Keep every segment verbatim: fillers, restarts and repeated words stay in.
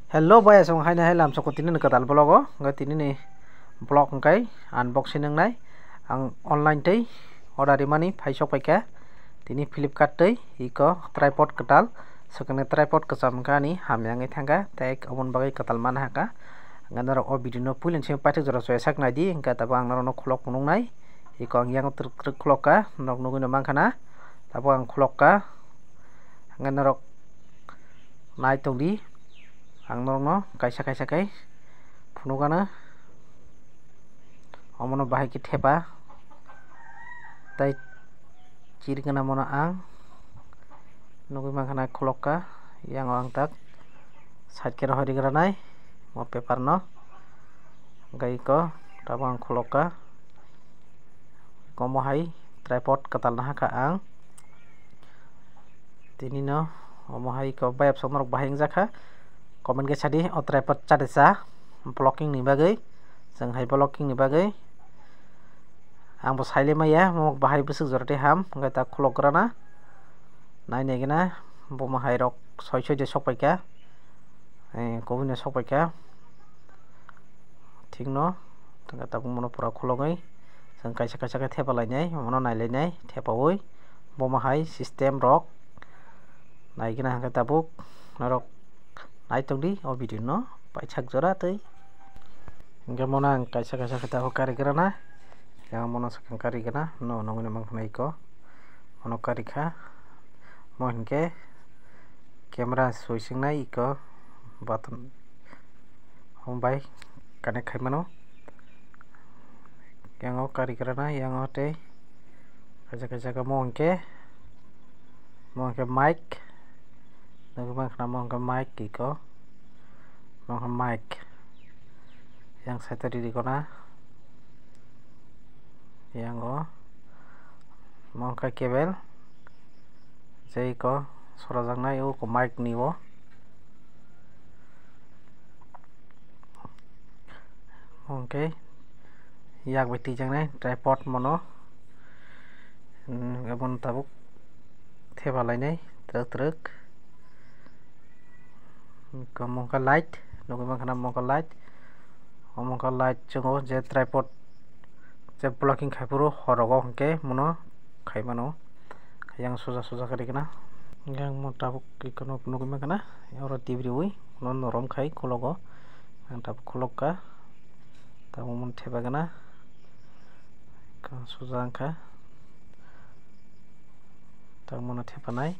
Hello bai, asong haino hai lamsoko tini ni kwtal vlog o, hwnkhe tini ni vlog hwnkhe unboxing wngnai. Ang online tei order rimani phaisok paikha tini Flipkart tei iko tripod kwtal, swkangni tripod kwcham hwnkhe ani hamya wngwi thangkha tei aboni bagwi kwtal manna hakha. Hwnkhe norok o video no puilani simi paithak jora soya sak naidi, hwnkhe tabuk ang norokno khulok phunuknai. Iko ang yang twrwk twrwk khulok kha, norok nugwi no mankha na, tabuk ang khulok kha. Hwnkhe norok nai tongdi, ang norokno kaisa kaisa khe phunukgano. Omono bahai khe thepa tei chirigna mono ang nugwi mankha na khulok kha. Yang o ang tak side khe rohorwi granai o paper no, hwnkhe iko tabuk ang khulok kha. Omo hai tripod kwtal naha kha ang. Tini no omo hai kok bayap sok norok bahai wngjakha. Comment khe sadi o tripod chari cha vlogging ni bagwi, chwng hai vlogging ni bagwi. Ang bo saile maya mo bahai bwswk jora tei ham wngkhe ta khulok grana. Nai nai gana bo mo hai rok soi soi de sok paikha. Eh, kubui no sok paikha. Thik no, tabuk mono pura khulogwi chwng kaisa kaisa khe thepa lainai, mono nai lainai, thepaui bomo hai system rok nai gana hwnkhe tabuk norok nai tongdi o video no paithak jora tei. Hwnkhe mono ang kaisa kaisa khe tabuk kari grana, yang mono swkang kari gana, no nugwi mankha na iko, mono kari kha, mo hwnkhe camera soi swngnai iko button. Hom bai connect khai mano. Yang o kari grana, yang o tei kaisa kaisa khe mo hwnkhe, mo hwnkhe mic. Nugwi mankha na mo hwnkhe mic iko. Mo hwnkhe mic. Yang side o riri gona. Yang o mo hwnkhe cable. Jei ko sorajaknai o mic ni o. Hwnkhe yak bai twijaknai tripod mono, hmm, abono tabuk thepa lainai twrwk twrwk. Omo wngkha light, nugwi mankha na omo wngkha light. Omo wngkha light, chwng o je tripod je vlogging khai phuru hor rogo hwnkhe mono khai mano. Yang soja soja khe rikna. Yang mo tabuk ikono nugwi mankha na, oro tibri ui, no norom khai khulok o. Ang tabuk khulok kha. Tabuk mo thepa gana. Soja wngkha. Tabuk mono thepanai.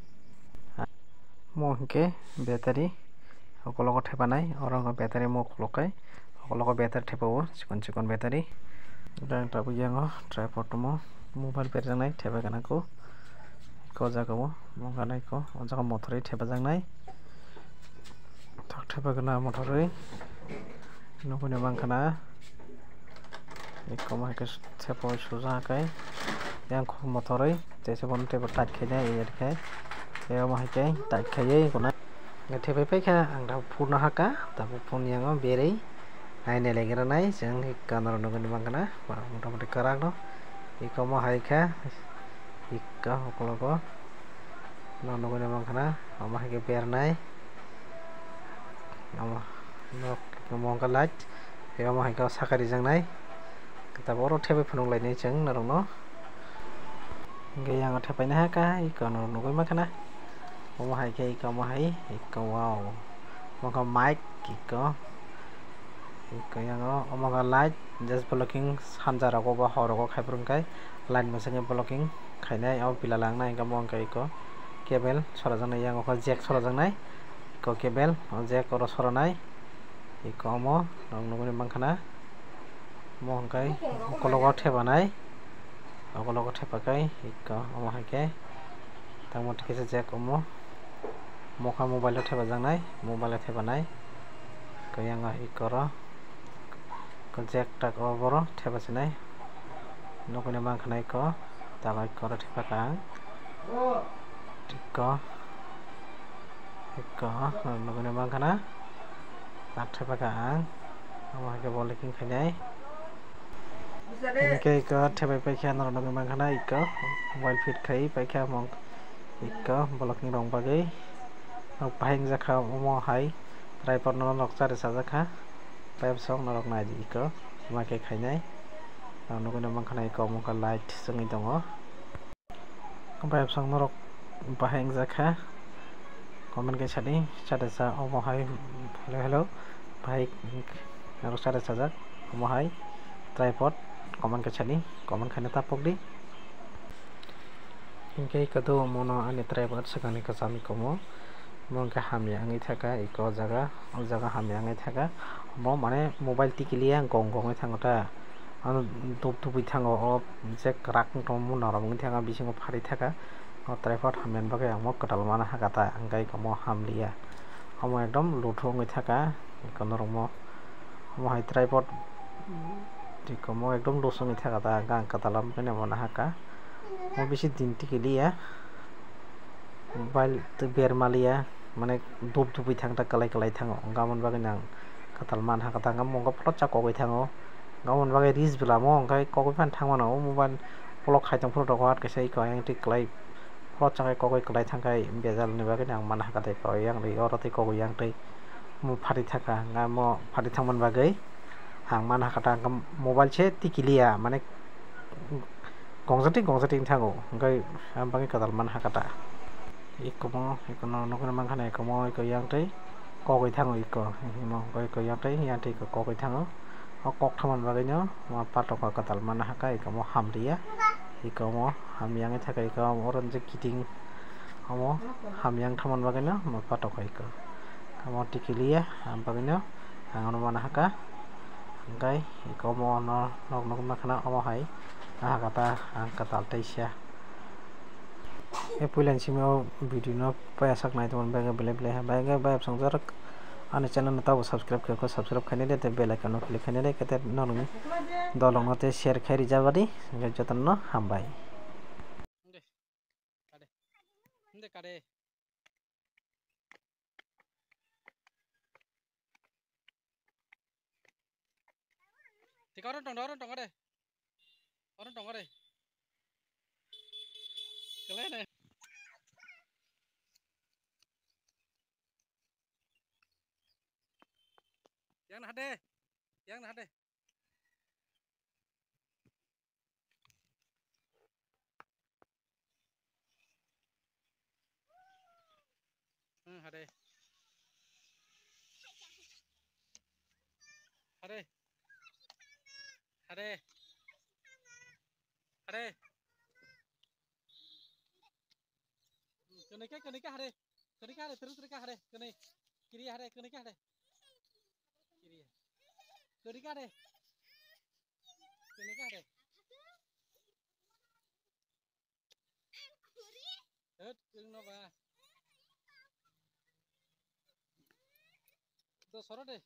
Mo hwnkhe battery. Okologo thepanai, oro wngkha battery mo khulok khai. Okologo battery thepao, chikon chikon battery. Ang tabuk yango tripod mo mobile berjaknai thepa gana kho. Ko jaga o, mo ganai kho, o jaga mothorwi thepajaknai. Thok thepa gana mothorwi. Nukuni mankha na. Iko mo hai khe thepa sujak hai. Yang khok mothorwi, tei se bono teibo tight khainai, iyar khai. Tei omo hai khe tight khaiwi gwnai. Thepai paikha ang tabuk phone no hakha, tabuk phone yango berwi. Nai nai laigra nai, chwng kanaro nugwi mankha na, motamoti kwrak no. Iko mo hai kha, iko ukologo. No nugwi mankha na, omo hai khe bernai. Omo nok omo wngkha light, tei omo hai khe saka rijaknai. Tabuk oro thepai phunuk lainai chwng norokno. Hwnkhe yang thepai nai hakha, iko norok nugwi mankha na. Omo hai khe iko omo hai, iko wow. Omo khe mic, iko. Iko yango omo khe light, just vlogging sanja rogo ba hor rogo khai phuru hwnkhe light mwswk khe vlogging khainai, o pila langnai hwnkhe omo hwnkhe iko cable sorajaknai, yango khe jack sorajaknai, iko cable o jack oro soranai, iko omo norok nugwi mankha na. Omo hwnkhe ukologo thepanai, ukologo thepakhai iko omo hai khe tamo kisa jack omo mokha mobile o thepajaknai, mobile o thepanai iko yango iko oro jack tak o boro thepasinai nukuni mankha na iko tabuk iko oro thepakha ang iko. Iko, nugwi mankha na. Tak thepa kha ang. Omo hai khe vlogging khainai. Hwnkhe iko thepai paikha norok nugwi mankha na iko. Mobile fit khai paikha omo iko vlogging rok bagwi. Bahai wngjakha omo hai. Tripod no norok chari sajak kha. Payapsong norok nai di iko, ma khe khainai. Ang nugwi no mankha na iko omo khe light swngwi tongo. Payapsong norok bahai wngjak kha. Comment khe sadi, chari sa omo hai, hello, hello. Bahai norok chari sajak omo hai tripod, comment khe sadi, comment khaina ta pok di. Hinkhe iko do mono ani tripod swkangni kwcham iko mo. Mo hinkhe hamya wngwi thaka iko o jaga, o jaga hamya wngwi thaka. Mo mane mobile tikiliya gong gong wngwi thango ta. Ano dup dubwi thango o je kwrak wngtongma mona rok wngwi thaka bisingo pharwi thaka. O tripod hamya bagwi ang mo kwtal mana hakha ta, hwnkhe iko mo hamliya. Omo ekdom luthu wngwi thaka iko norok mo. Omo hai tripod iko mo ekdom loose wngwi thaka ta, hwnkhe ang kwtal mana hakha. Mo bisi din tikiliya. Mobile tei bermaliya, mane dup dubwi thang ta, kwlai kwlai thango. Hwnkhe aboni bagwi ang kwtal man hakha ta, hwnkhe mo phoroksa kogwi thango. Hwnkhe aboni bagwi reels belamo hwnkhe kogwi phano thang mano. O mobile block khai tong phuru rok hat kaisa iko ayang twi kwlai phoroksa khe kogwi kwlai thangkhai bejalni bagwi ang man hakha ta iko ayang twi oro tei kogwi yang twi mo phatwi thangkha, hwnkhe mo phatwi thangmani bagwi ang man hakha ta, hwnkhe mobile se tikiliya, mane gongjatik gongjatik wng thango, hwnkhe ang bagwi kwtal man hakha ta. Ikomo, ikono nukgwi mankha na ikomo, iko yang twi kogwi thango iko, imo iko yang twi, yang twi iko kogwi thango. O kok thamani bagwino ma patok o kwtal man hakha, ikomo hamliya, ikomo hamya wngwi thaka, iko oro je kiting omo hamya wng thamani bagwino ma patok o iko. Omo tikiliya, ang bagwino ang ano mana hakha. Hwnkhe ikomo no nok nok makhana omo hai. Aha kata ang kwtal teisa. E puila ni simi o video no paya sak nai tongmani bagwi belai belai ha. Bagwi bai absang jarak ani channel no tabo subscribe khe ko subscribe khainai de tei bell icon no click khainai de kete norokni dolong no tei share khai rijabadi. Hwnkhe jotono hambai. Hwnkhe kare. Tika oro tong, oro tong ore. Oro tong ore. Kelai nai. Yang na hade. Yang na hade. Hmm, hade. Hade. Hade. Hade. Kwnwi khe, kwnwi khe hade. Kwnwi khe hade, thwrwk thwrwk khe hade. Kwnwi. Kiri hade, kwnwi khe hade. Kiri. Kwnwi khe hade. Kwnwi khe hade. Hwt, wngno ba. Do soro de.